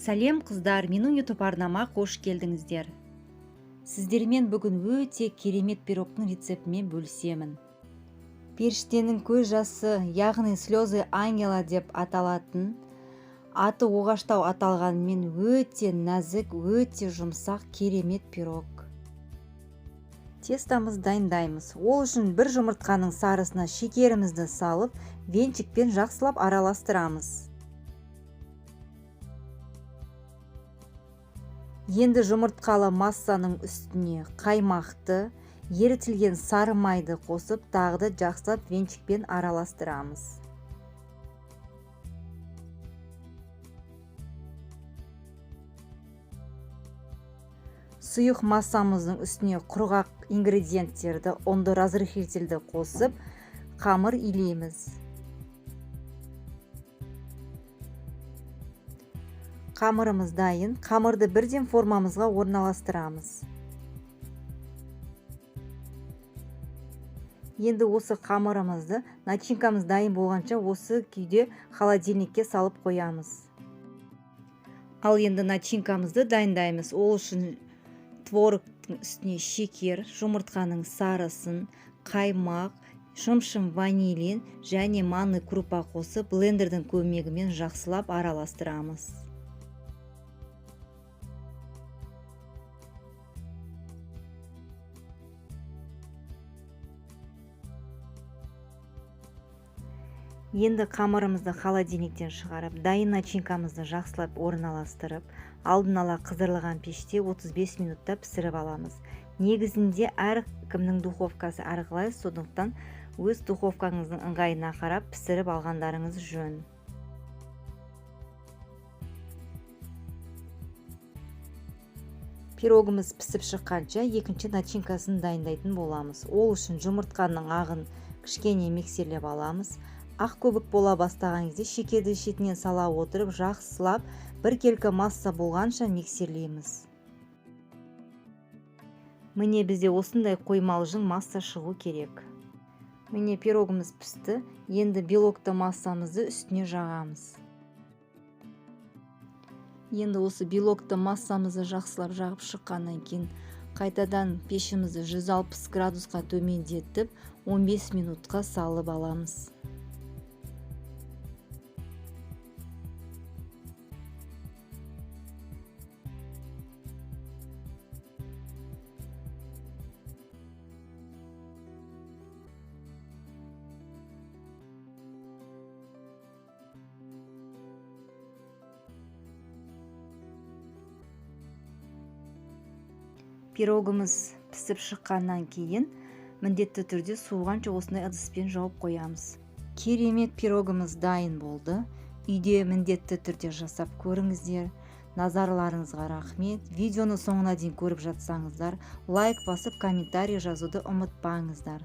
Сәлем, қыздар! Менің YouTube арнама қош келдіңіздер. Сіздермен бүгін өте керемет пирогтың рецептімен бөлісемін. Періштенің көз жасы, яғни слезы ангела деп аталатын, аты оғаштау аталғанымен, өте нәзік, өте жұмсақ, керемет пирог. Тестомызды дайындаймыз. Ол үшін бір жұмыртқаның сарысына шекерімізді салып, венчикпен жақсылап араластырамыз. Енді жұмыртқалы массаның үстіне қаймақты, ерітілген сары майды қосып, тағы да жақсылап венчикпен араластырамыз. Сұйық массамыздың үстіне құрғақ ингредиенттерді, ұнды, разрыхлительді қосып, қамыр илейміз. Қамырымыз дайын. Қамырды бірден формамызға орналастырамыз. Енді осы қамырымызды начинкамыз дайын болғанша осы күйде холодильникке салып қоямыз. Ал енді начинкамызды дайындаймыз. Ол үшін творогтың үстіне шекер, жұмыртқаның сарысын, қаймақ, шымшым ванилин және манный крупа қосып, блендердің көмегімен жақсылап араластырамыз. Енді қамырымызды холодильниктен шығарып, дайын начинкамызды жақсылап орналастырып, алдын ала қыздырылған пеште 35 минутта пісіріп аламыз. Негізінде әркімнің духовкасы әрқалай, сондықтан өз духовкаңыздың ыңғайына қарап пісіріп алғандарыңыз жөн. Пирогымыз пісіп шыққанша екінші начинкасын дайындайтын боламыз. Ол үшін жұмыртқаның ағын кішкене миксерлеп аламыз. Ақ көбік бола бастаған кезде шекерді шетінен сала отырып, жақсылап біркелкі масса болғанша миксерлейміз. Міне, бізде осындай қоймалжың масса шығу керек. Міне, пирогымыз пісті. Енді белокты массамызды үстіне жағамыз. Енді осы белокты массамызды жақсылап жағып шыққаннан кейін қайтадан пешімізді 160 градусқа төмендетіп, 15 минутқа салып аламыз. Пирогымыз пісіп шыққаннан кейін міндетті түрде суығанша осындай ыдыспен жауып қоямыз. Керемет пирогымыз дайын болды. Үйде міндетті түрде жасап көріңіздер. Назарларыңызға рахмет. Видеоны соңына дейін көріп жатсаңыздар, лайк басып, комментарий жазуды ұмытпаңыздар.